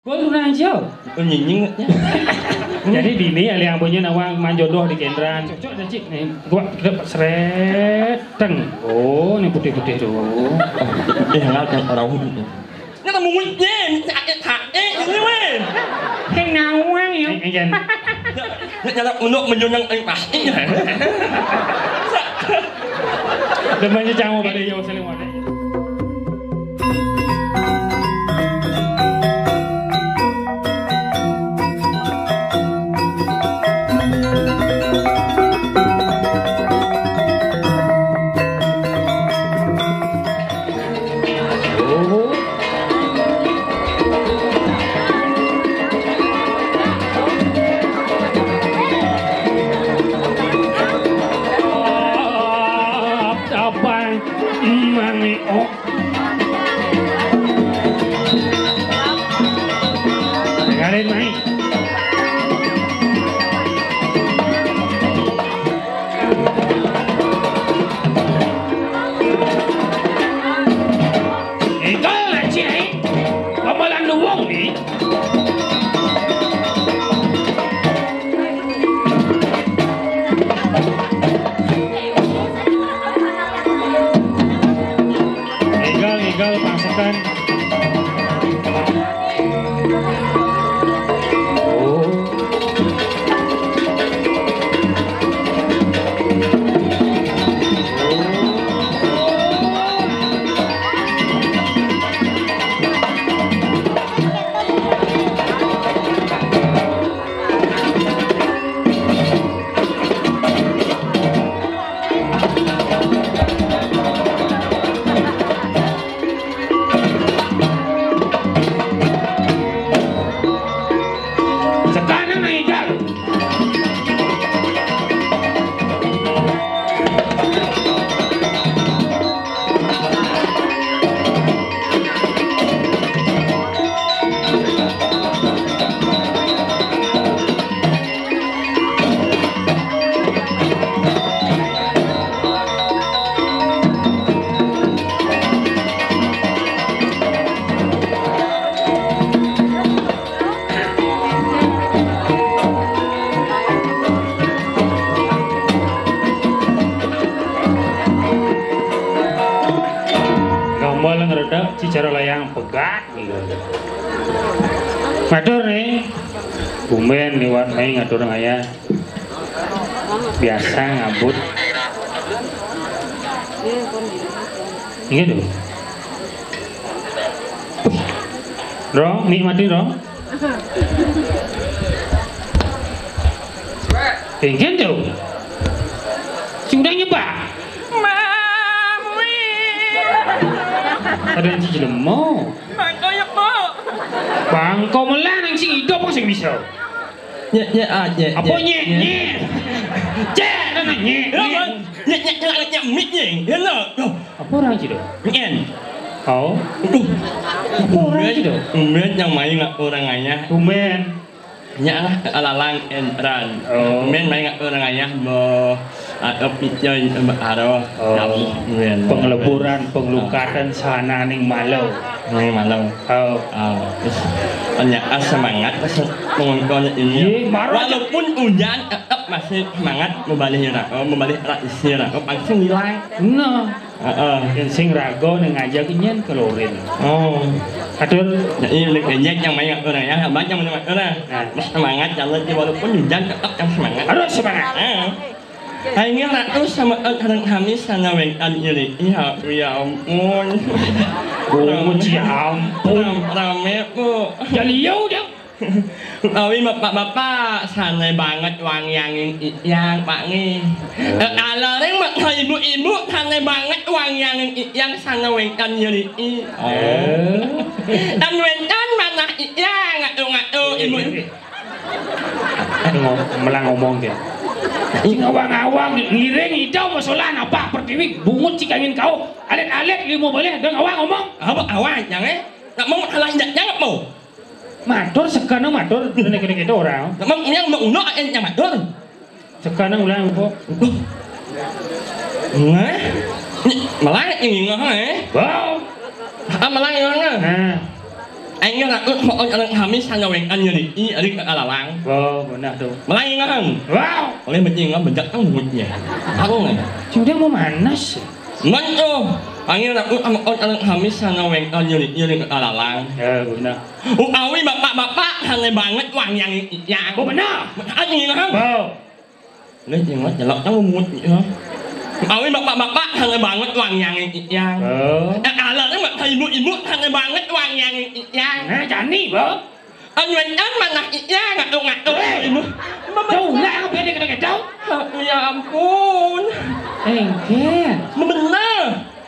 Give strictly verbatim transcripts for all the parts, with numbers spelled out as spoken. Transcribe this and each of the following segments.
Gol tunang cio. Nyinying. Jadi dini ya yang punya nawang manjodoh di Kendran. Cocok aja, Cik. Nih, gua kita sreteng. Oh, ini putih-putih tuh. Eh, nggak ada orang. Ini kamu muncul, sakit hati ini, weh. Kayak nawang ya. Ini kan. Ini kalau untuk menjunjung yang pasti. Demennya cang mau balik ya, saling wadah. Apa? Mami, oh. Dengarin, Mai. Engkol, Cik, eh. Pamalan luwung ni. Egal, egal, pasukan. Oh. Sekarang naik gal. Gambol ngredek cicara layang pegat. Ngatur nih. Bumben liwat naik ngatur ngaya. Biasa ngabut. Gitu. Ro, nikmati, Ro. Pengen tuh. Sudah nyebar. Mamui. Ada yang jelema. Bangko ya, Pak. Bangko melah nang sing hidup sing bisa. Nyek, nyek, ah, nyek. Apa nyek, nyek? Cek, nana nyek, nyek. Nyek, nyek, nyek, nyek, mik, nyek. Ya, lo. Loh. Apa orang gitu? Nyen. Oh. Aduh. Apa orang gitu? Umben yang main nggak orang ayah. Umben. Nya lah, alalang entran. Oh. Umben main nggak orang ayah, mo, atau picoy, mo, aro. Oh. Kamu, umben. Pengeleburan, pengelukatan, sana ning malau. Ning malau. Oh. Oh. Terus, ternyata semangat, terus, mengongkol ini. Ye, marah. Walaupun hujan, tetap masih semangat, membalik rako, membalik rak isi rako, pasti nilai. Nah. Heeh. Yang sing rago ning ngajak nyen kelurin. Oh. Atur. Jadi, lek ngejek yang banyak orang ya, banyak orang. Nah. Mas semangat, kalau di walaupun hujan, tetap yang semangat. Harus semangat. Heeh. Aing ratu sama orang kami sana wengkan iri. Iya, ya ampun. Bungut, ya ampun. Ram-, rame, Bu. Jadi ya udah. Awi bapak-bapak, santai banget wangiangin iyang, Pak, nih. Eh, kalau ring, mak, ibu-ibu, santai banget wangiangin iyang, sana wengkan nyeri. Oh. Eh. Dan wengkan mana iyang, ngatu-ngatu, ibu. Eh, eh, eh. Ngom-, melang ngomong dia. Cing awang-awang, ngiring, idau, masalah, napa, pertiwi, bungut, cik angin kau, alit-alit, limo boleh, dong, awang ngomong. Apa, awang, jangan, eh? Nak mau, alah, injak, jangan mau. Matur sekana matur, kene-kene kita orang. Emang yang mau uno yang matur? Sekana ulah apa? Duh. Nah, malah ini ngah, eh? Wow. Ah, malah ini ngah. Nah. Aing ngarangkut hoon aran Hamis hana wéngan nyeri, ari ka lalang. Wow, bener tuh. Melai ngahan. Wow. Oleh menying ngam bejak tang mut ya. Aku ngan. Sudah mau manas. Ngan tuh. Aing ngarangkut hoon aran Hamis hana wéngan nyeri, ari ka lalang. Ya, bener. Utawi bapak-bapak hana banget wang yang yang. Oh, bener. Anjing ngahan. Wow. Leh, ingat jelek tang mut ya. Utawi bapak-bapak hana banget wang yang yang. Oh. Eh, kalau mah ibu-ibu hana banget wang yang yang. Nah, jani, Bang. Anu yang mana iya ngato-ngato. Eh. Ibu. Tuh, lah, apa dia kena kacau? Ya ampun. Engken. Bener.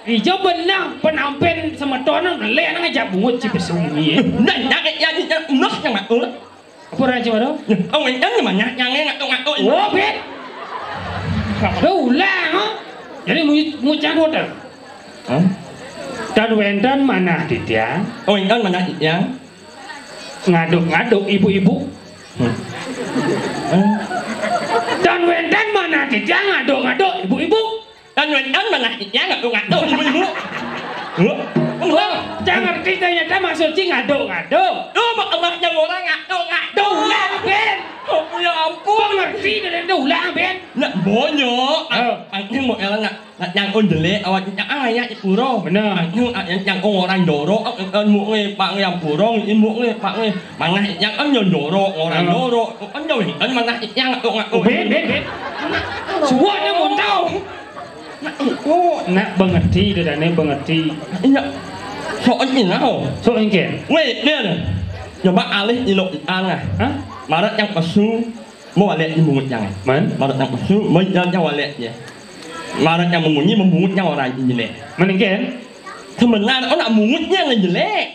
Ijo bener penampen semetonan leh ngajak bungut Cipesungi. Nah, nah, ya, ya, nah, yang ngatur. Apa orang Cimaro? Oh, yang mana yang ngato-ngato. Oh, bet. Udah ulang, oh. Jadi mu-, mucang hotel. Hah? Dan wénten manah titiang. Oh, yang mana yang? Ngaduk-ngaduk ibu-ibu. Hmm. Dan wénten manah titiang ngaduk-ngaduk ibu-ibu. Dan wénten manah titiang ngaduk-ngaduk ibu-ibu. Huh? Wah, jangan ngerti ternyata maksud ci ngaduk-ngaduk. Tuh, mak emahnya orang ngaduk-ngaduk. Tuh, lah, Ben. Oh, ya ampun. Kok ngerti dari itu ulang, Ben? Nak bonyok. Oh. Angking mau elang nak, nak nyangkun jelek, awak nyang ayah ipuro. Bener. Angking, ah, nyang, nyangkun orang jorok, ah, kan mu nge, pak nge yang purong, ibu nge, pak nge. Manah yang kan yang jorok, orang jorok. Kan jauh, kan manah yang ngaku-ngaku. Oh, Ben, Ben, Ben. Suwaknya mau tahu. Nak, oh. Nak bengerti, dadane bengerti. Iya. Sok ini nah. Sok engken. Weh, dia. Coba alih ilok ikan lah. Hah? Maret yang pesu. Mau walek di mungut yang. Man? Maret yang pesu, mau yang walek ya. Maret yang memunyi, memungut yang orang ini jelek. Man engken? Sebenarnya, oh, nak mungutnya nggak jelek.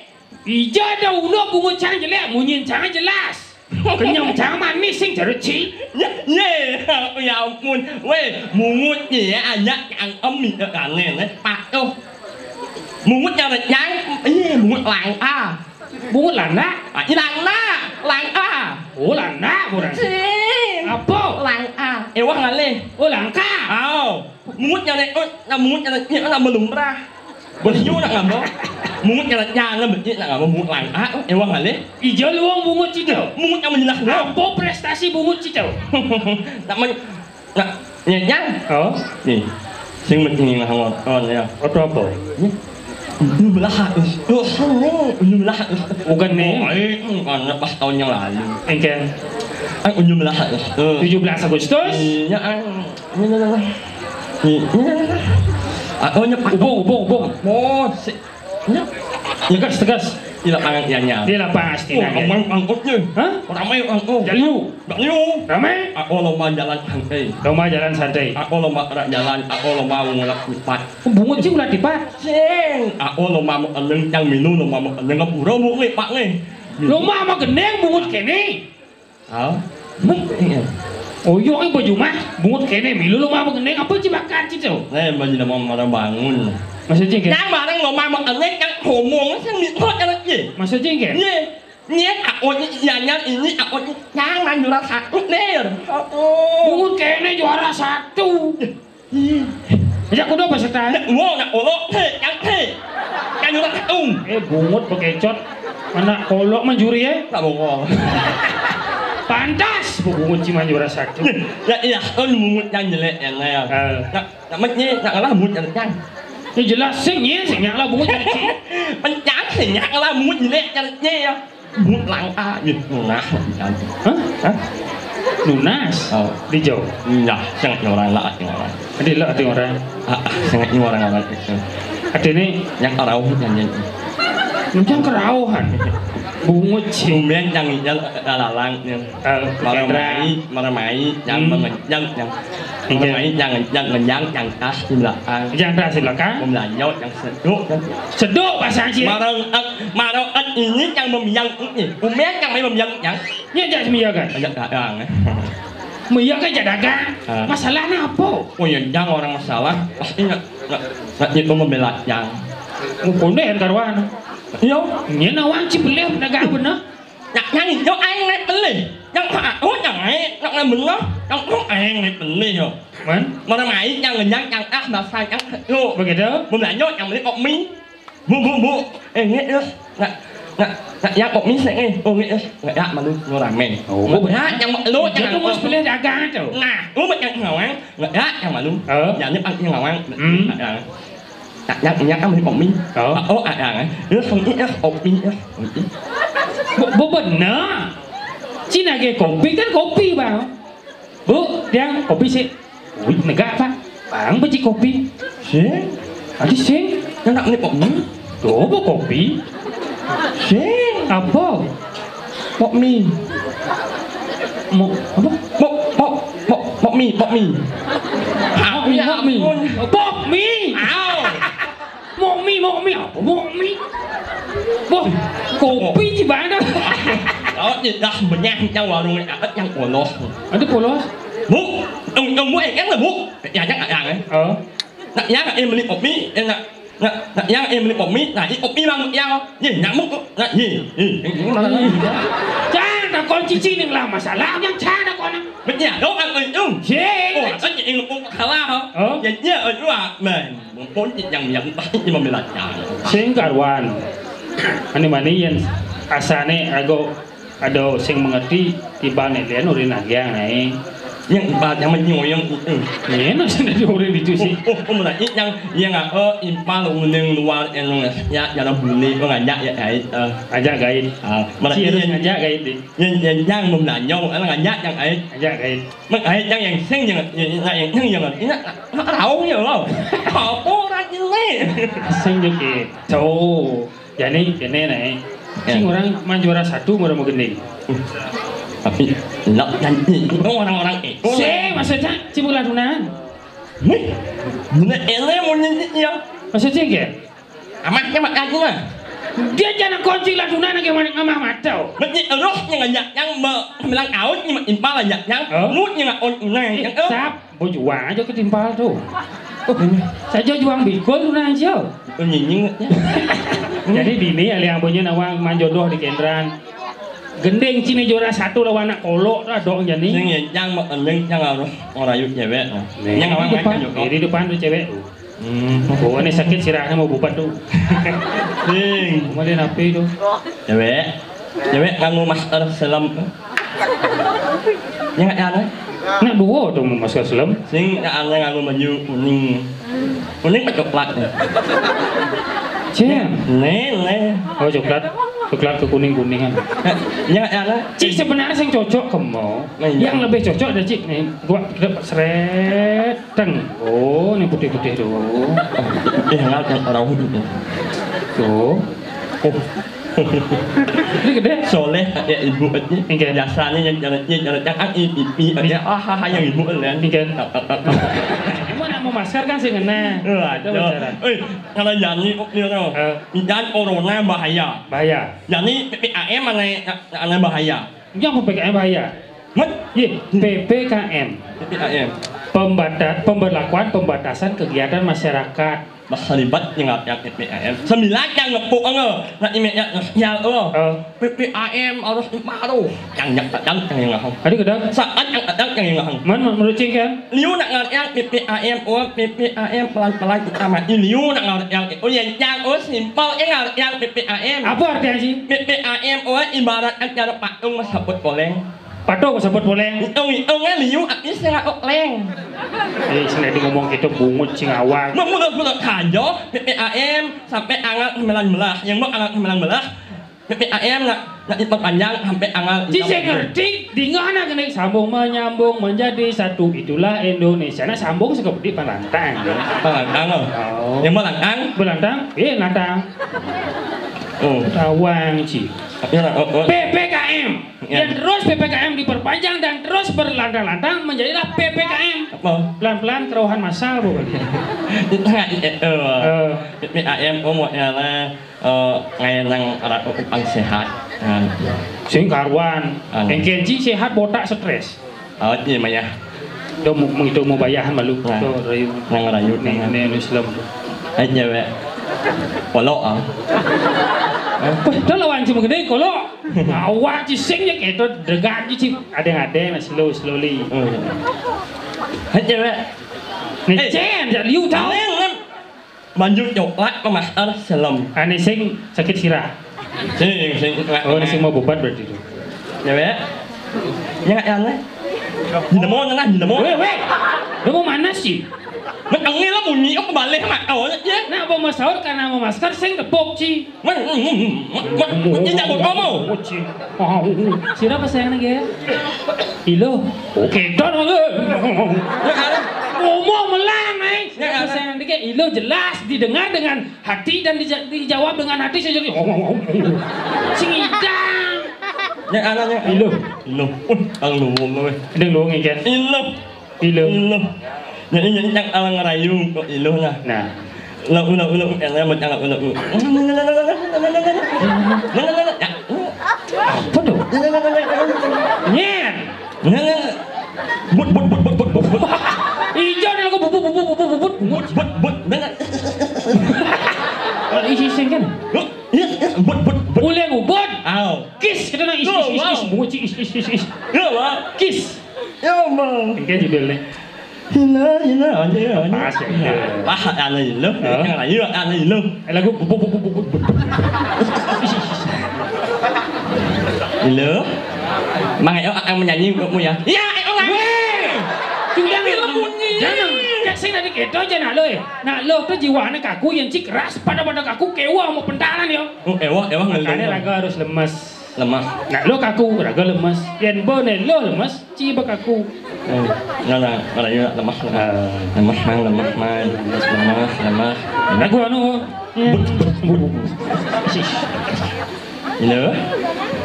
Ija ada ulo bungut cang jelek, munyin cang jelas. Kenyang cang manis sing jereci. Ya, ya, ya ampun. Weh, mungut ya, anak yang emi kangen, eh, patuh. Mungut yang renyang, iya, mungut langka. Bungut landa? Ah, ilanda, langka. Oh, landa, kurang. Sing. Apa? Langka. Ewah ngalih. Oh, langka. Aw. Mungut yang renyang, oh, nah, mungut yang renyang, nah, melumrah. Beliau nak ngambek. Mungut yang jangan begitu nak ngambek mungut langka. Ewang ale. Ijol wong bungut cicau. Mungut yang menjelas. Apa prestasi bungut cicau? Nak men nak nyejang. Oh. Nih. Sing mesti ngomong ya. Foto apa? Ini belah harus. Tuh, ini belah harus. Bukan nih. Oh, eh, karena pas tahun yang lalu. Engken. Kan unyu belah harus. Tuh. Tujuh belas Agustus. Iya, kan. Ini, ini, ini. Ini, ini, ini. Ah, oh, nyep. Ubung, ubung, ubung. Oh, si. Nyep. Tegas, tegas. Di lapangan iya, iya. Di lapangan Astina. Oh, ramai angkotnya. Hah? Ramai angkot. Jaliu. Jaliu. Ramai. Aku lomba jalan santai. Lomba jalan santai. Aku lomba gerak jalan. Aku lomba ngelak lipat. Bungut sih ulah lipat. Sing. Aku lomba mau eleng yang minum lomba mau eleng ngapura mau ngepak nih. Lomba sama gendeng bungut kene. Hah? Iya. Oh, iya, ini baju mah, bungut kene, milu lo mah mengenai apa jebakan situ? Eh, baju nama marah bangun. Maksudnya kayak? Yang barang lo mah mengenai yang ngomong, saya mikro kan aja. Maksudnya kayak? Iya. Iya, aku ini, iya, iya, ini, aku ini, yang manjuran satu, nih. Oh. Bungut kene juara satu. Iya. Aja kudu peserta. Nak, wow, nak kolok, hei, yang, hei. Yang juara satu. Eh, bungut bekecot. Anak kolok mah juri, ya? Tak bongol. Pantas, bungut cuma juara satu. Ya, iya, kan bungut yang jelek, ya, nah, ya. Eh. Nak, nak, mat, nye, nak ngalah bungut yang kencang. Ya, jelas, sing, nye, sing, nak ngalah bungut yang kecil. Kencang, sing, nak ngalah bungut jelek, yang, nye, ya. Bungut langka, ya, nah, bisa aja. Hah? Hah? Nunas? Oh. Di Jawa? Iya, sangat orang lah, orang. Ada lah, ada orang. Ah, ah, sangat ini orang-orang itu. Ada nih? Yang kerauh, yang, yang. Yang kerauhan. Bungut sih. Tumben yang, yang, yang lalang, yang. Eh, marah Kendra. Mai, marah mai, yang Hmm. mengencang, yang Iya. marah mai, yang, yang ngenyang, yang tas di belakang. Yang tas di belakang? Memelanjot, yang seduk, yang Seduk bahasa Aceh. Marang, eh, marang, eh, ini yang memiang, eh, umen yang main memiang, yang. Ini aja semiakan. Ajak dagang, eh. Mia kan ajak dagang. Ah. Masalahnya apa? Oh ya, jangan orang masalah. Pasti nak, nak, nak itu membela yang. Mukonde yang karuan. Iya. Ini nawang ci beli dagang bener. Nak nyanyi, yo aing naik beli. Yang aku yang naik, nak naik bener. Yang aku aing naik beli yo. Man? Mana main yang ngenyang, yang ah, basah, yang yo. Begitu? Belum lanjut, yang beli kok mie. Bu, bu, bu. Eh, ini yo. Nak, Nak, nak yang kok misek ni. Oh, ni, eh, nak yang malu, ni ramai. Oh, nak yang malu, dia tu mus pilih dagang tu. Nah, lu nak yang ngawang, nak yang malu. Eh? Yang ni pang yang ngawang. Hmm. Nak yang, nak yang, yang kami kopi. Oh. Oh, nak yang, eh. Lu sini, eh, kopi, eh, kopi. Bu, bu benar. Cina ke kopi kan kopi, bang. Bu, dia kopi sih. Wih, negak, Pak. Bang, beci kopi. Sing. Adi sing. Yang nak beli kopi. Tuh, bu kopi. Sing. Apa? Pok mi. Mo, apa? Pok, pok, pok, pok mi, pok mi. Pok mi, pok mi. Pok mi. Au. Mok mi, mok mi, apa mok mi? Wah, kopi ci bana. Oh, ni dah banyak yang warung ni, apa yang polos. Ada polos? Bu, yang, yang bu, yang, yang bu. Ya, ya, ya, eh. Oh. Nak, yang, yang beli kopi, yang nak, nak, nak, yang, yang beli kopi, nah, ini kopi bang, yang, ni, nak mu, nak, ni, ni, yang, yang mana? Jangan tak kau cici ni lah masalah, yang cara kau nak. Betul, dong, aku itu. Cing. Oh, kan yang lu salah, ha? Oh. Ya, ya, aduh, ah, man. Mumpun yang yang pasti membelanya. Sing karuan. Ani mani yang asane ago ada sing mengerti tiba nek lian urin agiang nae. Yang ibarat yang menyoyong itu. Ini sing dari urin itu sih. Oh, oh, oh, yang, yang apa, impal uning luar Indonesia, yang boleh ngajak ya, eh. Ngajak gaib. Ah, mana si harus yang ngajak gaib, deh. Yang, yang, yang membelanja, ngajak yang, eh. Ngajak gaib. Mengait yang yang sing yang yang yang yang yang ini nak tahu ya lo. Apa orang ini? Sing juga. Tuh. Jadi kene nih. Ya. Sing orang main juara satu orang mau gending. Tapi nak nyanyi itu orang-orang itu. Sing maksudnya cimuladunan. Nih. Mana ele mau nyanyi ya? Maksudnya ke? Amat ke mak aku mah. Dia jangan kunci lah tuna nak gimana ngamah matau. Mesti roh yang ngajak yang bilang out ni impal aja yang. Oh. Lu yang on unai. Eh, yang, oh. Sap, bu juang aja ketimpal tu. Oh, saja juang bikul tuna aja. Oh, nyinying. Jadi dini ali yang punya nawang manjodoh di Kendran. Gending cini juara satu lawan anak kolok tu dong jani. Sing yang mau gending yang harus orang yuk cewek. Nih, yang awang depan, makan juga. Di depan tu cewek tu. Hmm. Oh, ini sakit sirahnya mau bupat tu. Sing. Mau dia napi tu? Cewek. Cewek nganggo masker selem. Yang ada. Nak dua tu mau masker selem. Sing ada nganggo baju kuning. Kuning apa coklat ni? Cem. Nih, nih. Oh, coklat. Coklat ke kuning-kuningan. Yang ada. Cik sebenarnya sing cocok ke mau. Nah, iya. Yang lebih cocok ada cik nih. Gua kita seret. Teng. Oh, ini putih-putih tu. Eh, ngal yang orang hudu tu. Tu. Oh. Ini gede. Soleh, ya ibu aja. Oke. Biasanya yang jalan, yang jalan, yang ah, ini pipi aja. Ah, ha, ha, yang ibu kan. Oke. Emang nak mau masker kan sih ngena. Wah, ada bicara. Eh, kalau Jani kok dia tu. Eh. Jangan corona bahaya. Bahaya. Jani P P A M mana, mana bahaya? Yang P P A M bahaya. Mat? Ye, P P K M. P P A M. Pembata-, pemberlakuan pembatasan kegiatan masyarakat. Masalibat yang ngartian P P A M. Sembilan yang ngepuk enggak. Nak imek yang ngesial enggak. Oh. P P A M harus imaruh. Yang nyak kadang yang ngahang. Ada kadang? Saat yang kadang yang ngahang. Man, man, menurut Cing kan? Liu nak ngartian P P A M, oh, P P A M pelan-pelan kita mati. Liu nak ngartian, oh, yang, yang, oh, simpel, yang ngartian P P A M. Apa artinya sih? P P A M, oh, ibarat acara patung masabut poleng. Patung masabut poleng. Hitung-hitung, eh, liu, tapi setengah kok leng. Eh, sing tadi ngomong gitu, bungut, sing awak. Memulut-mulut aja, P P A M, sampai angkat sembilan belas. Yang mau angkat sembilan belas, P P A M nak, nak diperpanjang sampai tanggal. Ci saya ngerti, di mana kena sambung menyambung menjadi satu, itulah Indonesia. Nah, sambung seperti pelantang. Pelantang, oh. Oh. Yang pelantang? Pelantang, eh, nantang. Oh. Tawang, Ci. Ya, oh, oh. P P K M. Ya. Dan terus P P K M diperpanjang dan terus berlantang-lantang menjadilah P P K M. Apa? Pelan-pelan kerauhan masal, Bu. Itu nggak, eh, eh, P P A M, oh, mau ya lah. Eh, ngayenang arak upang sehat. Nah. Sing karuan. Anu. Engkenci sehat botak stres. Oh, iya, Maya. Do mau, mau itu mau bayahan malu. Nah. Do rayu. Nang rayu, nih, nang. Nih, anu Islam. Hai, cewek. Kolok, ah. Wah, do lawan cuma gede, kolok. Awak cising ya, gitu, degan cising. Ada yang ada, mas, slow, slowly. Hmm. Hai, cewek. Nih, eh. Cen, jadi you tahu. Neng, neng. Banyu coklat pemaster selem. Ane sing sakit sirah. Sing, sing, oh, ini sing mau bubat berarti itu. Ya, ya. Ya, ya, ya. Nemu, nengah, nemu. Weh, weh. Lu mau mana sih? Nek angin lah bunyi, aku balik mak. Oh, ya. Nah, apa mau sahur karena mau masker sing tepuk, Ci. Mak, mak, mak, mak, mak, ini nyambut kamu. Sira apa sayang lagi ya? Ilo. Oke, don. Ya, kan? Ngomong melang, eh. Ya, kan? Apa sayang lagi? Ilo jelas didengar dengan hati dan dija-, dijawab dengan hati sejadi. Sing idang. Nek anaknya iluh. Iluh. Uh, ang luwung kowe. Ndang luwung iki. Iluh. Iluh. Iluh. Nek ini yang alang ngerayu kok iluh lah. Nah. Lo ulo ulo enak amat anak ulo ulo. Apa tuh? Nyen. Nyen. But but but but but but. Ijo nek aku bubut bubut bubut bubut. But but but. Nyen. Isi sing kan? Huh? Iya, iya, but but but. Boleh ngubut. Aw. Kis kita nang is is is is bungut is is is is. Iya, Bang. Kis. Iya, Bang. Engke judulnya. Hila, hila, aja ya, aja. Pas ya. Iya. Wah, anu lo. Hah? Yang lain anu lo. Eh, lagu bu- bu- bu- bu- bu- bu- Halo. Mang Eo akan menyanyi untukmu ya. Iya, Eo lah. Weh. Sudah. Film bunyi. Jangan. Cek sing tadi keto aja nak lo eh. Nak lo tuh jiwane kaku yang cik ras pada-pada kaku kewa mau pentalan ya. Oh, ewah, ewah. Makanya ngeluh. Raga harus lemes. Lemes. Nak lo kaku, raga lemes. Yen bone lo lemes, ci bek aku. Eh, nah, nah, nah, iya, lemes, lemes. Ah. Lemes, Mang, lemes, Mang. Lemes, lemes, lemes. Lagu anu, ya. Halo?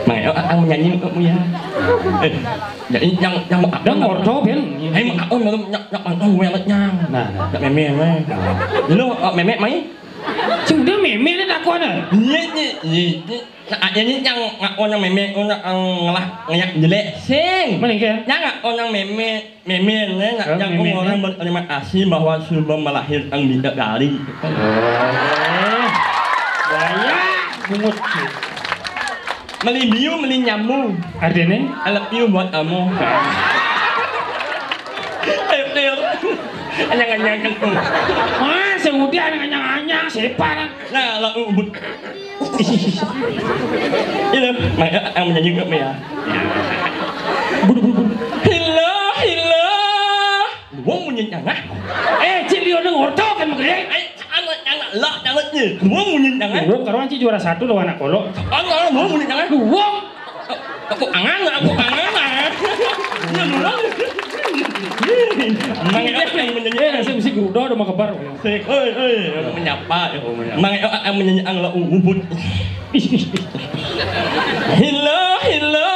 Mang, oh, aku nyanyi untukmu ya. Eh, ya, ini yang, yang mau apa? Yang ordo, Ben. Eh, mau apa? Mau nyap, nyap, nyap, nyap, nyap. Nah, nah. Nyap meme, meme. Halo, oh, meme, mai? Sudah meme ini takon, ah. Iya, iya, iya, iya. Nah, ini yang ngakon yang meme, oh, yang ngelah, ngeyak jelek, sing. Mana, Ken? Yang ngakon yang meme, meme, ne, nak, oh, yang meme, orang berterima kasih bahwa sudah melahirkan bidadari. Oh. Banyak bungut. Meli biu, meli nyambu. Artinya? I love you buat kamu. Ayo, ayo. Anyang-anyang kan. Mas, yang udah anyang-anyang, siapa? Nah, lah, ubut. Itu, maka yang menyanyi kok ya. Budu, budu, budu. Hilo, hilo. Wong munyi nyangah. Eh, cik liyo nang orto kan, Mas. Ai, anak, anak, lah, anak ni. Wong munyi nyangah. Wong karo anci juara satu lawan anak kolok. Anak, wong munyi nyangah. Wong. Aku angan, aku angan, ah. Iya, dulu. Mang Eo yang menyanyi. Eh, saya mesti gerudo ada mau kebar. Sik, oi, oi, menyapa, ya, menyapa. Mang Eo yang menyanyi ang la ubut. Hilo, hilo.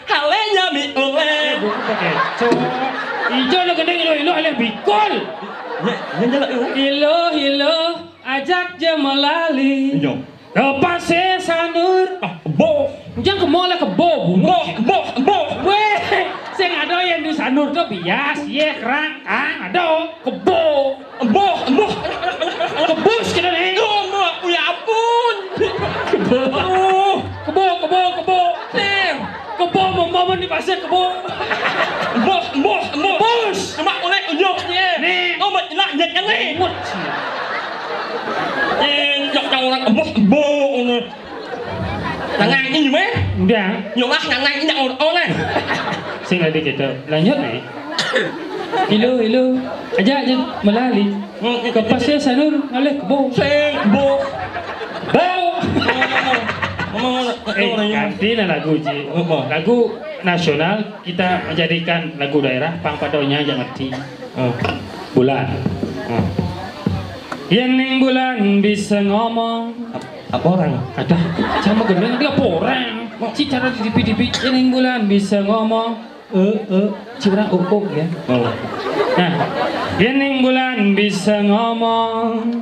Hale nyami oleh. Eh, buku pakai. So, ijo lo gendeng ilo-ilo ale bikol. Ya, ya, ya, ya. Ilo, ilo, ajak je melali. Iya. Lepase sandur. Ah, kebo. Jangan kemo lah kebo, bungut. Kebo, kebo, kebo. Weh, sing ada yang di sandur tuh bias, ye, kerang, kang, ada. Kebo. Embuh, embuh. Kebus kita nih. Duh, embuh, ya ampun. Kebo. Aduh. Kebo, kebo, kebo. Sim. Kebo, momen di pasir kebo. Embuh, embuh, embuh. Kebus. Cuma oleh unjuk, ye. Nih. Oh, mak, ilah, nyet, nyet, nih. Emut. Eh, yok, orang embuh, embuh, ini. Nang nyanyi weh. Udah. Yo lah nang nyanyi nang ora. Sing lagi gitu. Lanjut nih. Hilo, hilo. Aja, aja melali. Hmm, hmm, kepasnya sanur ngalih kebo. Sing bo. Bo. Ngomong, ngomong, eh, ngomong, ganti nah lagu, Ji. Apa? Lagu nasional kita menjadikan lagu daerah pang padonya aja ngerti. Oh. Bulan. Oh. Yen ning bulan bisa ngomong. Ap-, apa orang? Ada sama gendeng dia apa orang? Mau. Si cara didipi-dipi, yen ning bulan bisa ngomong. Eh, eh, si orang oh, oh, ya. Oh. Nah, yen ning bulan bisa ngomong.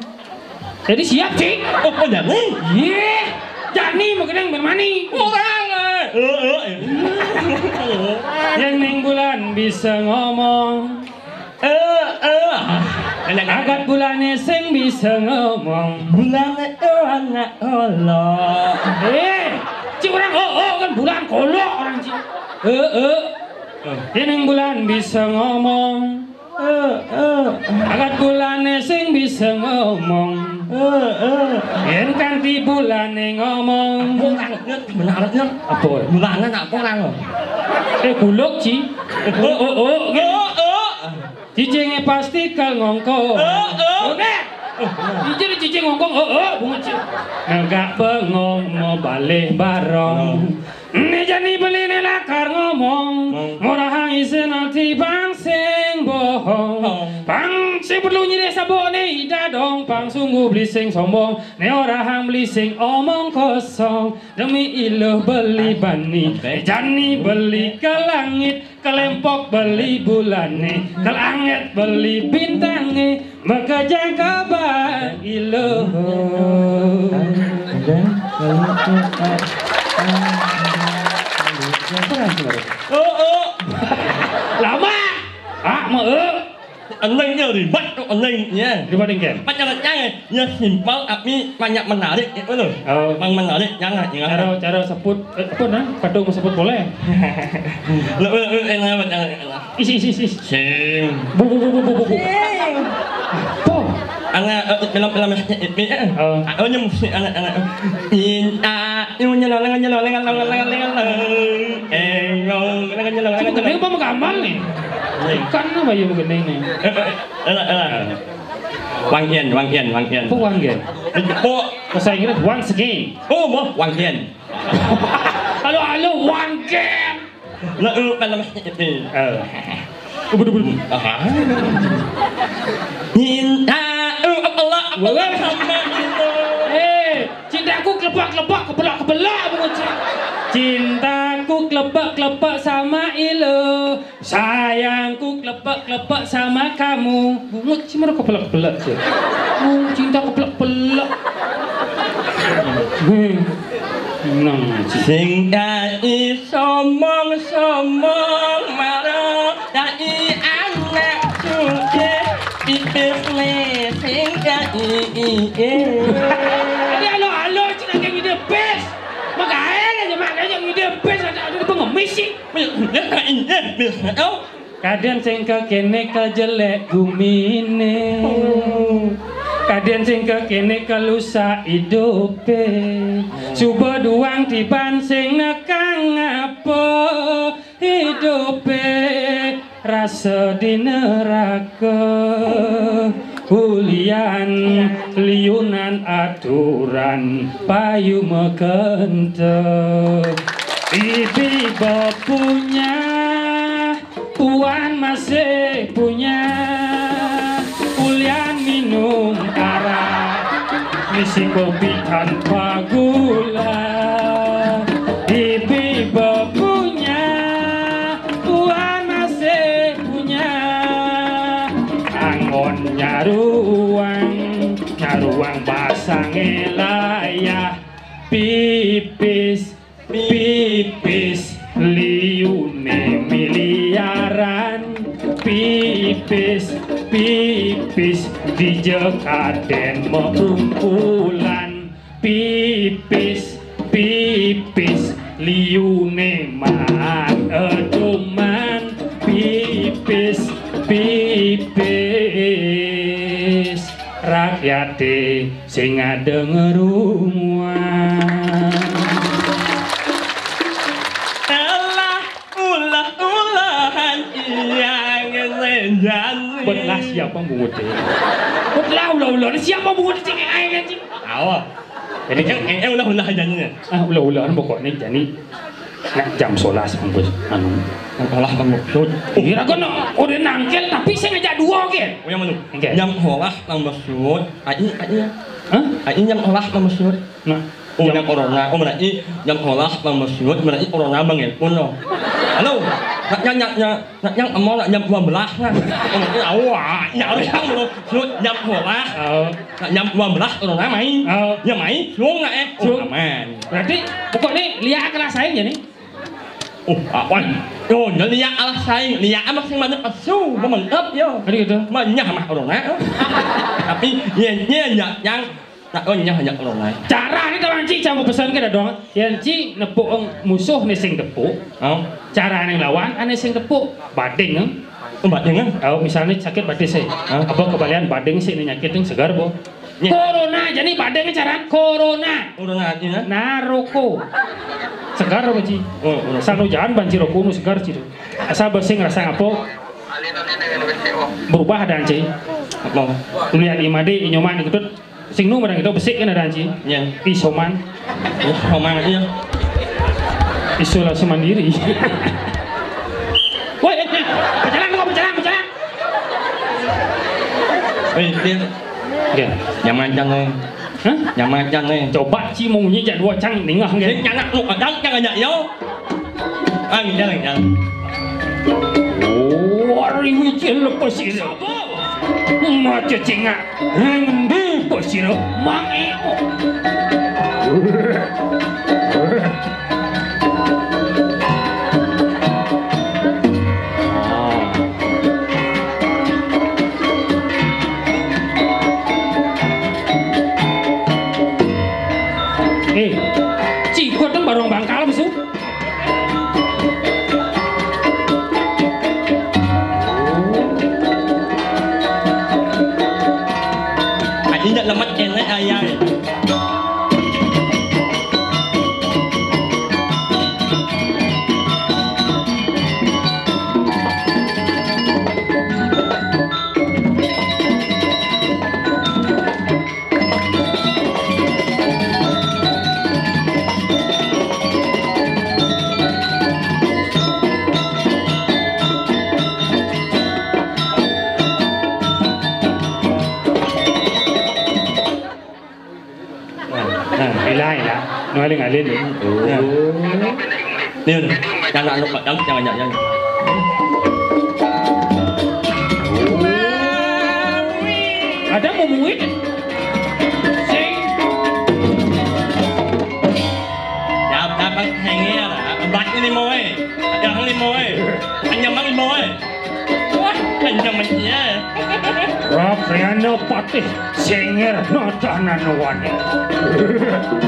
Jadi siap, Cik. Oh, oh, jangan. Iya. Jani mau gendeng bermani. Orang, eh. Eh, eh, eh. Yen ning bulan bisa ngomong. Eh, eh. Agat bulane sing bisa ngomong. Bulane ora nak olo. Eh, cik orang oh, oh kan bulan kolok orang cik. Eh, eh. Yen ning bulan bisa ngomong. Eh, eh. Agat bulane sing bisa ngomong. Heeh. Yén kanthi bulané ngomong. Apa kang, Nyut? Bener, Nyut. Apa? Bulané nak apa kang? Eh, guluk, Ci. Oh, oh, oh, gitu. Oh, oh. Cicingé pasti kal ngongkong. Oh, oh. Oh, né. Cicing, cicing ngongkong, oh, oh, bungut, Ci. Negak bengong mau balih barong. Oh. Né jani beliné lakar ngomong, ngorahang isin ati pang sing bohong. Oh. Pang sing perlu nyirih sabukné ida dong, pang sungguh beli sing sombong. Né orahang beli sing omong kosong. Demi iluh beli bani, jani beli ke langit, kelempok beli bulané, kelangit beli bintangé. Makejang kabar iluh. Oh, oh. Lama. Ah, mau. Ening ya ribet kok ening ya. Ribet engken. Pacar nyang ya simpel tapi banyak menarik gitu loh. Oh. Bang menarik jangan ya. Cara, cara sebut, eh, apa nah? Kadung sebut boleh. Lo lo lo enak banget. Isi, isi, isi. Sing. Bu, bu, bu, bu, bu, bu, bu. Sing. Apa? Anak, eh, film-film yang ini, eh. Oh. Aku nya musik anak-anak. Cinta, itu nyeloleng, nyeloleng, nyeloleng, nyeloleng, nyeloleng. Eh, nyeloleng, nyeloleng, nyeloleng. Ini apa menggambar nih? Iya. Ikan apa ya begini nih? Eh, eh, elah, elah. Wangkian, wangkian, wangkian. Apa wangkian? Oh. Bahasa Inggris once again. Oh, mau wangkian. Halo, halo, wangkian. Lah, eh, kan nama ini. Eh. Ubud, ubud, ubud. Aha. Cinta, eh, Allah, Allah sama itu. Eh, cintaku kelepak-kelepak, kepelak-kepelak, bungut, Ci. Cintaku kelepak-kelepak sama iluh. Sayangku kelepak-kelepak sama kamu. Bungut, Ci, mana kepelak-kepelak, Ci? Oh, cinta kepelak-kepelak. Hmm. Nang, Ci. Sing dai somong-somong marang dai anak sugih, pipis né sing dai. Ini halo-halo, Ci, nang ngide pis. Makanya aja, makanya ngide pis, ada, ada pengemis, Ci. Kadén sing kekéné kejelék guminé. Kadén sing kekéné kelusak idupé. Suba duang tiban sing nekang apa idupé. Rasa di neraka. Ulian liunan aturan payu makenta. Ibi bepunya. Puan masih punya, ulian minum arak, misi kopi tanpa gula. Ibi bepunya, puan masih punya, anggon nyaruang, nyaruang basang layah, pipis Pipis liuné miliaran, pipis, pipis dija kadén makumpulan, pipis, pipis liuné maan eduman, pipis, pipis rakyaté sing ada ngerumuan. Alah, ulah-ulahan iya ngelenjan. Betlah siapa bungut deh? Betlah ulah-ulah. Siapa bungut cing ai kan cing? Awa. Jadi kan eh ulah-ulah jadinya. Ah, ulah-ulahan pokoknya jani. Nak jam sebelas bungkus anu. Jam sebelas bungkus. Iya, kan udah nangkel tapi saya ngajak dua kan. Oh, yang mana? Oke. Jam sebelas tambah suut. Ai, ai ya. Hah? Ai jam sebelas tambah suut. Nah, oh, jam corona. Oh, berarti jam sebelas tambah suut berarti corona bang ya. Halo. Nak nyak nyak nyak nyak emo nak jam dua belas nah. Oh, berarti awak nyak orang belum suut jam sebelas. Oh. Nak jam dua belas corona main. Oh. Ya main, suung nak eh. Oh, aman. Berarti pokoknya lihat kelas saya nih. Oh, awan. Oh, nya liak alah saing, liak amat sing mana pesu, memengkep yo. Ada gitu. Manyah mah orang eh. Tapi yen yen nya yang nak oh nyah nya orang eh. Cara ni kawan cik campur pesan ke dong. Yen cik nepuk eng musuh ni sing tepuk. Oh. Cara ni lawan ane sing tepuk bading eh. Oh, bading eh. Oh, misalnya sakit badis eh. Hah? Apa kebalian bading sih ni nyakit yang segar bo. Corona, jani badeng caran corona. Corona artinya? Nah, roko. Segar apa, Ci? Oh, roko. Sanu jangan banci roko nu segar, Ci. Asal bersih ngerasa ngapo? Berubah ada, Ci. Apa? Lihat imade inyoman ikut. Sing nu barang itu besik kan ada, Ci. Ya. Isoman. Ya, Isoman, iya. Isolasi mandiri. Woi, eh, eh, berjalan kok, berjalan, berjalan. Eh, dia. Oke. Nyaman cang, eh. Hah? Nyaman cang, eh. Coba, Ci, mau nyi jak dua cang ningah, nggih. Sing nyanak lu kadang cang aja, yo. Ah, nggih, nggih. Oh, ari wicil lepas sira. Maca cengak. Ngendi sira? Mang Eo. Eh, cikut dong barong bangkal su. Aji ndak lemet enek ayah. Nah, nah, ilang, ilang. Nu aling-aling. Nah. Yun, jangan lupa, jangan, jangan, jangan. Ada mau muit? Sing. Ya, dapat hengir, obat ini mau, eh. Ada lima, eh. Anyaman lima, eh. Wah, kenceng mencinya. Rapriana Patih Cengir Nadanan Wani. Aduh.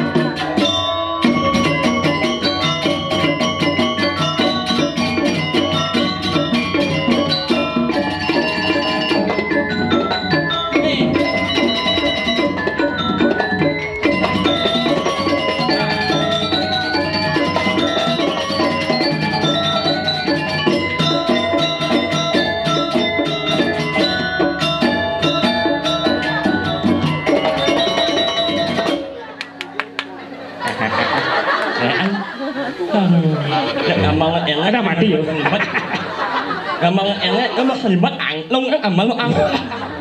Amal elek. Ada mati, yo. Amal elek, kamu seribat angklung, eh, amal lu angklung.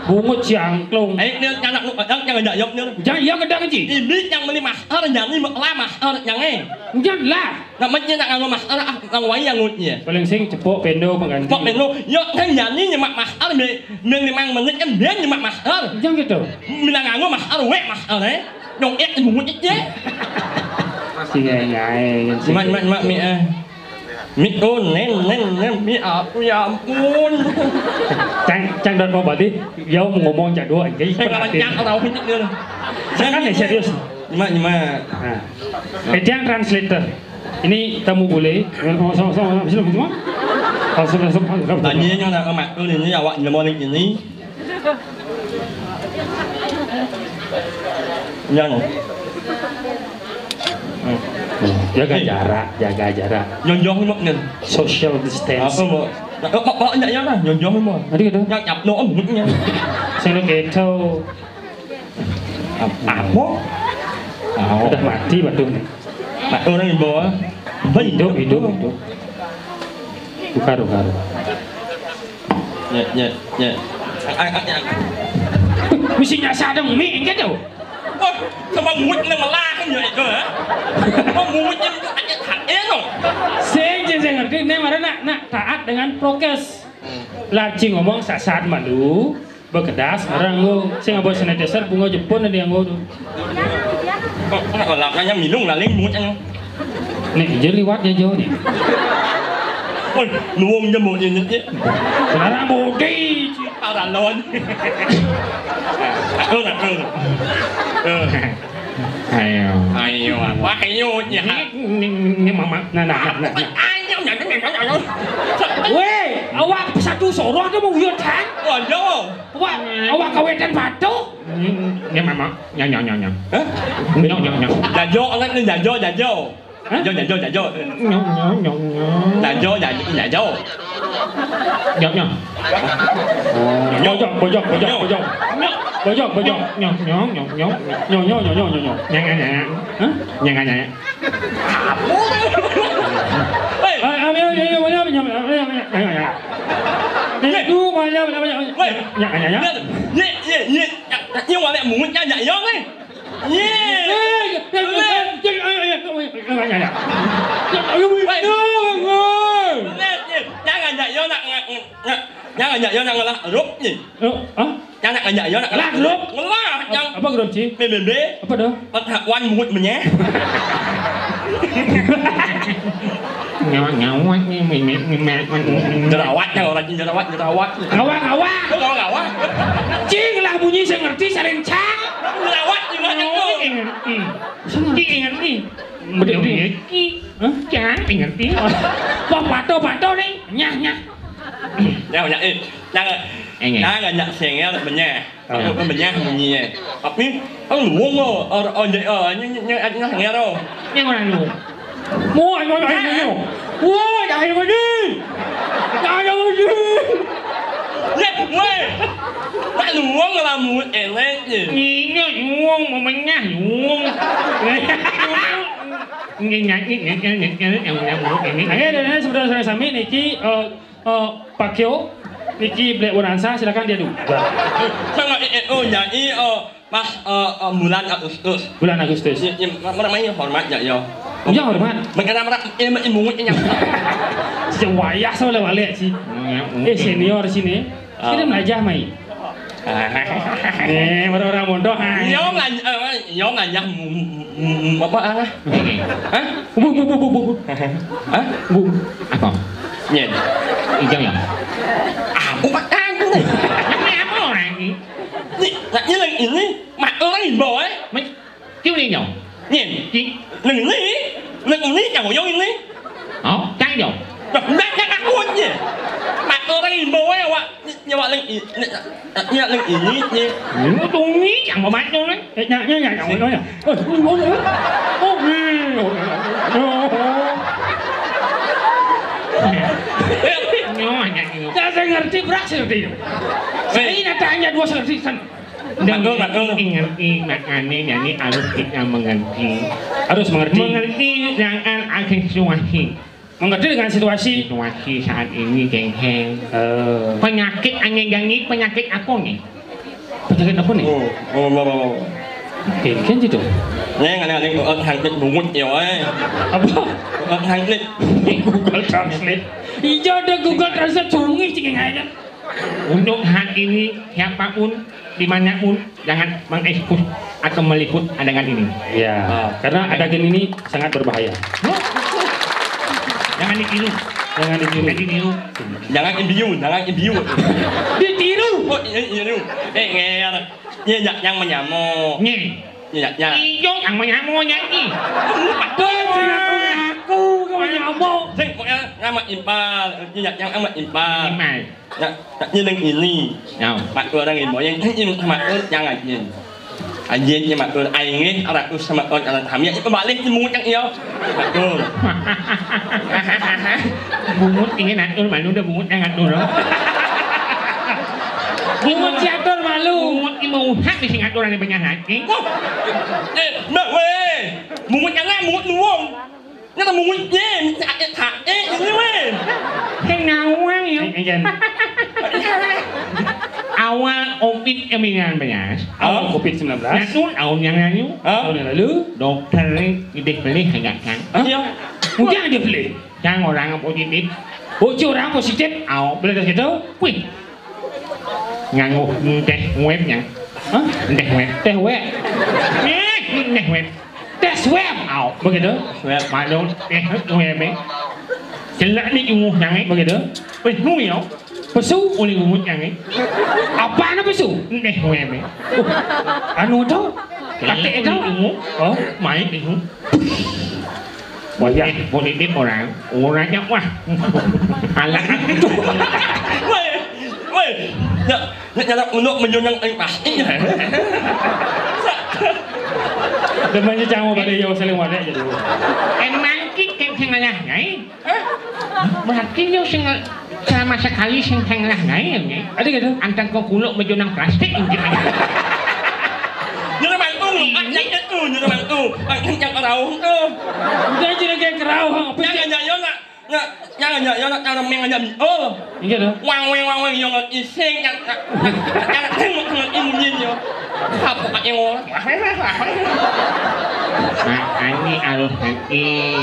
Bungut si angklung. Ayo, dia anak lu, kadang jangan jayok, dia. Jangan, iya, kadang, Ci. Ini yang beli mahar, jadi lah mahar, jangan. Jangan lah. Nak mencina nganggo mahar, ah, nang wai yang ngutnya. Paling sing cepok pendo pengganti. Cepok pendo, yo, kan jadi nyemak mahar, me-, me-, limang menit kan dia nyemak mahar. Jangan gitu. Minang nganggo mahar, wek mahar, eh. Nyong ek, bungut ek, ya. Sing ngai, sing. Mak, mak, mak, mi, eh. Mi, oh, nen, nen, nen, mi, aku, ya ampun. Cang, cang dan mau bati, ya mau ngomong cak dua, jadi saya kalau perhatian. Cang, orang hujan dia. Saya kan ya serius. Nyimak, nyimak. Nah. Eh, dia translator. Ini tamu bule. Sama, sama, sama, sama, sama. Sama, sama, sama, sama. Tanya nyo nak ke Mak Tun ini, awak nyemonik ini. Yang. Hmm. Jaga jarak, jaga jarak. Nyonjong mak nyen. Social distancing. Apa, Mak? Nak, kok, kok, ndak ya, Mak? Nyonjong mak. Aduh, aduh. Nyap, nyap, no, embutnya. Sing lu keto. Apa? Udah mati batu nih. Mak, orang di bawah. Hidup, hidup, hidup. Buka, buka, buka. Nyet, nyet, nyet. Ang, ang, ang, ang. Mesti nyasar dong, mi, enggak tuh. Wah, sama mulut nang melah kan ya itu, ha? Mau mulut yang itu aja tak, eh, no. Sing, sing, sing ngerti. Nih, mari nak, nak taat dengan prokes. Lajeng ngomong saat-saat malu, bekedas, orang nggo. Sing nggo sanitizer, bunga Jepun ada yang nggo tuh. Kok, kok, kok, lakanya milung, laling, mulut, ano? Nih, dia liwat ya jauh nih. Oi, luwung dia mau nyenyet ya. Sekarang budi. Paralon. Aku nak, aku nak. Eh. Ayo. Ayo, apa? Ayo, ya. Ini, ini, ini mama. Nah, nah, nah, nah, nah. Ayo, ya, ya, ya, ya. Weh, awak satu soroh tu mau uyut, kan? Waduh. Awak, awak kawetan batu. Nyo, mama. Nyo, nyo, nyo, nyo. Hah? Nyo, nyo, nyo. Jajo, orang ni jajo, jajo. Hah? Jajo, jajo, jajo. Nyo, nyo, nyo, nyo. Jajo, jajo, jajo. Nyo, nyo. Bojok, bojok, bojok, bojok. Bojok, bojok. Nyo, nyo, nyo, nyo. Nyo, nyo, nyo, nyo, nyo, nyo. Nyang, nyang, nyang. Hah? Nyang, nyang, nyang. Apa? Hei. Ah, ah, ya, ya, ya, ya, ya, ya, ya, ya, ya. Weh. Itu banyak, banyak, banyak, banyak. Weh. Ya, ya, ya. Ye, ye, ye. Ye, ye, wale mungut kan, ya, ya, weh. Ye. Eh, ya, ya, ya, ya, ya, ya, ya, ya, ya, ya. Ya, ya, ya. Weh. Ye, ye. Jangan, ya, ya, nak, nak, nak. Jangan, ya, ya, nak ngelah rup ni. Oh, ah? Yang nak ngajak, ya nak. Lah, grup. Ngelah, yang apa grup, Ci? P B B. Apa dah? Perlakuan mungut menyeh. Nyawa, nyawa ni, mi, mi, mi, mi, mi, mi. Jerawat, yang orang jerawat, jerawat. Ngawak, ngawak. Oh, ngawak, ngawak. Cing lah bunyi saya ngerti, saya rencang. Jerawat di mana tu? Oh, ngerti. Saya ngerti, ngerti. Betul, betul. Hah? Cang, ngerti. Wah, pato, pato ni. Nyah, nyah. Nyah, nyah, eh. Nyah, nyah, nyah, sengel, menyeh. Aku kan menyeh munyi, eh. Tapi, kan luwung, oh, oh, oh, oh, ini, ini, ini, ini, ini, oh. Ini orang luwung. Mu, ayo, ayo, ayo. Woi, ayo, ayo. Ayo, ayo. Nyeh, woi. Tak luwung lah, mu, elek, eh. Ini luwung, mau menyeh, luwung. Ini, ini, ini, ini, ini, ini, ini, ini. Oke, dan saudara-saudara sami niki, eh, eh, Pak Kyo, niki Black Bonanza, silakan diadu. Sama, eh, eh, oh, nyai, oh, pas, eh, eh, bulan Agustus. Bulan Agustus. Ya, ya, apa namanya, hormat, ya, ya. Ya, hormat. Mengenai merak, eh, eh, mungut, eh, nyang. Sejak wayah sama lewat, sih. Eh, senior sini. Oh. Kita belajar, mai. Ah. Eh, baru orang bodoh, ah. Yo nganyah, eh, yo nganyah mu, mu, mu, mu, apa, ah? Hah? Bu, bu, bu, bu, bu. Hah? Bu. Apa? Nyen. Ijang ya? Aku makan tu ni. Ini apa orang ni? Ni, nak nyelang ini, mak orang imbau, eh? Mai. Kiu ni nyau. Nyen. Ki. Neng ni, neng ni, yang oyong ini. Oh, cang nyau. Dah, dah, dah, aku ni. Mak orang imbau, eh, awak. Nyawa leng i-, ny-, nyawa leng ini, ni. Ini tu ni, yang bermacam, eh. Eh, nyak, nyak, nyak, nyak, nyak, nyak. Eh, oh, oh, oh. Oh, eh, oh, oh, oh. Nyawa, nyak, nyawa. Tak saya ngerti, berak saya ngerti. Eh. Saya nak tanya dua saya ngerti, kan. Betul, betul. Ngerti, makanya nyanyi harus kita mengerti. Harus mengerti. Mengerti dengan situasi. Mengerti dengan situasi. Situasi saat ini, Keng Heng. Eh. Penyakit angin gangit, penyakit apa ni? Penyakit apa ni? Oh, oh, oh, oh. Keng Heng gitu. Ni, ada, ada, oh, sangkit bungut ya, eh. Apa? Oh, sangkit. Google Translate. Iya, ada Google Translate, cungih, cingin aja. Untuk saat ini, siapapun, dimanapun, jangan mengekspos atau meliput adegan ini. Ya, ah, karena adegan ini sangat berbahaya. Jangan ditiru. Jangan ditiru. Jangan ditiru. Jangan imbiu, jangan imbiu. Ditiru. Oh, iya, iya, iya. Eh, ngeyel. Iya, ya, yang menyamuk. Nih. Iya, ya. Iya, yang menyamuk, nyanyi. Betul, aku, aku, aku menyamuk. Sing, pokoknya nama impal. Iya, yang amat impal. Impal. Ya, tak nyeling ini. Ya. Mak orang ini, yang ini sama tu, yang anjing. Anjing ni mak tu, aing ni, ratus sama tu, kalau kami, itu balik ni mungut yang iya. Mak tu. Bungut ini ngatur malu dah, bungut yang ngatur, loh. Bungut si atur malu. Bungut ini mau hak di sing atur ada banyak hati. Oh. Eh, mak weh. Bungut yang nak, bungut nuwung. Ini kan mungut ni, minta eh, tak eh, ini weh. Sing nawang ya. Eh, eh, jan. Awal covid sembilan belas. Awal covid sembilan belas. Natul tahun yang lalu. Hah? Tahun yang lalu. Dokter ni idih beli hanya kan. Hah? Iya. Mungkin ada beli. Yang orang positif. Oh, orang positif. Au, boleh dah gitu. Wih. Nganggo enteh web nya. Hah? Enteh web. Teh web. Eh, enteh web. Tes web. Au, begitu. Web. Maklum, eh, web, eh. Celak ni unguh nang, eh. Begitu. Weh, nu ya? Pesu. Oleh ungut nang, eh. Apa na pesu? Enteh web, eh. Oh, anu tu? Celak katik tu? Unguh. Oh, mai unguh. Wayah. Eh, politik orang, orang nyak wah. Alah. Weh, Woi, nya, nya, nyana unduk menjunang aing pasti. Demen cang mau balik, yo, saling balik jadi. Emang ki sing ngalah, Nyai? Hah? Berarti nyo sing sama sekali sing ngalah, Nyai, Nyai. Ada gitu? Antang kok kuluk menjunang plastik, gitu. Nyuruh mantu, Pak, yang itu, nyuruh mantu. Pak, yang kerauh tuh. Udah aja lagi kerauh, apa sih? Jangan, jangan, nak. Nya, nya, nya, nya, cara meng aja. Oh. Iya dah. Wang weng, wang weng, yo ngerti sing, nya, nya, nya, nya, tengok, tengok, imunyin, yo. Apa yang ngolak? Nah, ani alus hati.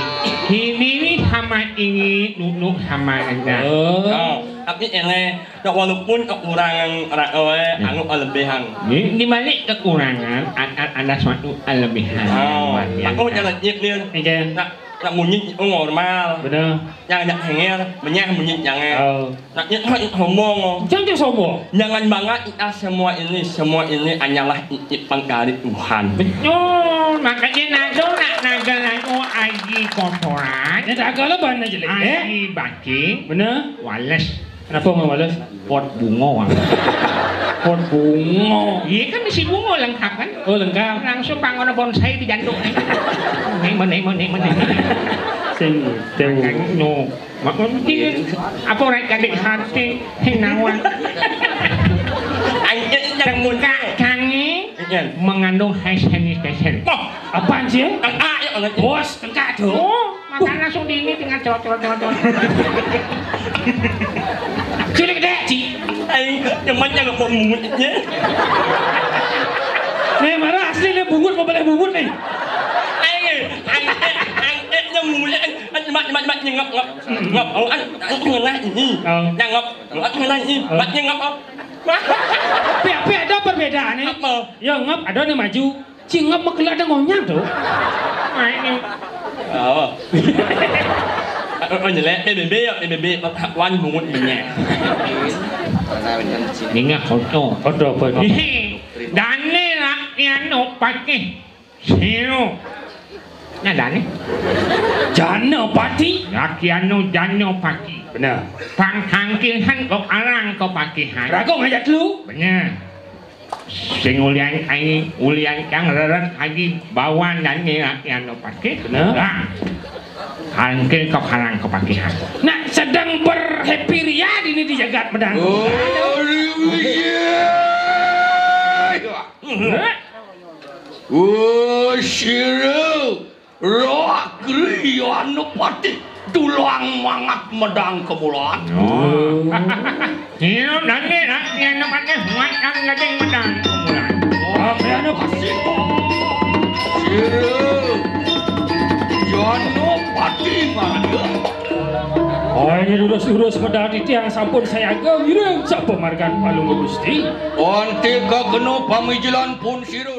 Ini nih sama ini, duduk sama aja. Oh. Oh, tapi ini, nak walaupun kekurangan, ra-, eh, anu kelebihan. Ini, ini balik kekurangan, a-, a-, ada suatu kelebihan. Oh, yang luar biasa. Aku jalan nyip nih. Iya. Nak, nak munyi itu normal. Bener. Yang ajak henger, menyah munyi jangan. Oh. Nak nyit mah sombong. Jangan sombong. Jangan bangga, kita semua ini, semua ini hanyalah titipan dari Tuhan. Betul, makanya nado nak naga nado aji kotoran. Ya tak agak lah bahan aja lagi. Eh? Aji baki. Bener. Wales. Kenapa mau wales? Pot bungo, Bang. Pot bungo. Iya kan, mesti bungo lengkap kan? Oh, lengkap. Langsung bangun bonsai di janduk. Nih, mana, mana, mana. Sing, sing. Makanya, no. Mak, mesti apa orang kadek hati, hinawan. Anjir, yang muda. Tengkak kangi. Iya. Mengandung hand sanitizer. Wah, apaan sih? Tengkak, ya, Allah. Bos, tengkak tuh. Oh, makan langsung di ini, tinggal cot, cot, cot, cot. Cilik deh, Ci. Aing, temannya nggak mau mulutnya. Nih, marah asli nih, bungut, mau balik bungut nih. Aing, aing, aing, aing, yang mulutnya, aing, aing, mak, mak, mak, nyengap, ngap, ngap. Oh, aing, aing, ngena ini. Oh. Nyengap, ngap, ngena ini. Oh. Mak, nyengap, oh. Tapi, tapi ada perbedaan nih. Apa? Ya, ngap, ada nih maju. Cingap mah kelak ada ngonyang tuh. Main. Oh. Oh, jelek. P B B ya, P B B. Wan bungut minyak. Minyak foto. Foto apa nih? Dane rakyat no pakai siro. Nah, dane. Jana pati. Rakyat no jana pati. Benar. Pang tangkihan kok arang kok pakihan. Rago ngajak lu. Benar. Sing ulian aing, ulian kang reret lagi bawan dan ngirak yang no pakai. Bener. Lah. Angkil ke parang kepakihan. Nah, sedang berhappy ria ini di jagat medang. Oh, iya. Hah? Oh, sira. Roh Griya Anupati tulang mangat medang kemulan. Oh. Ino dane nak yen mate muat kang daging medang kemulan. Roh Griya Anupati. Sira. Janopati marga. Oh, ini lurus-lurus medal titiang sampun sayaga, ngiring sapa margan Palungguh Gusti. Antika kena pamijilan pun sira.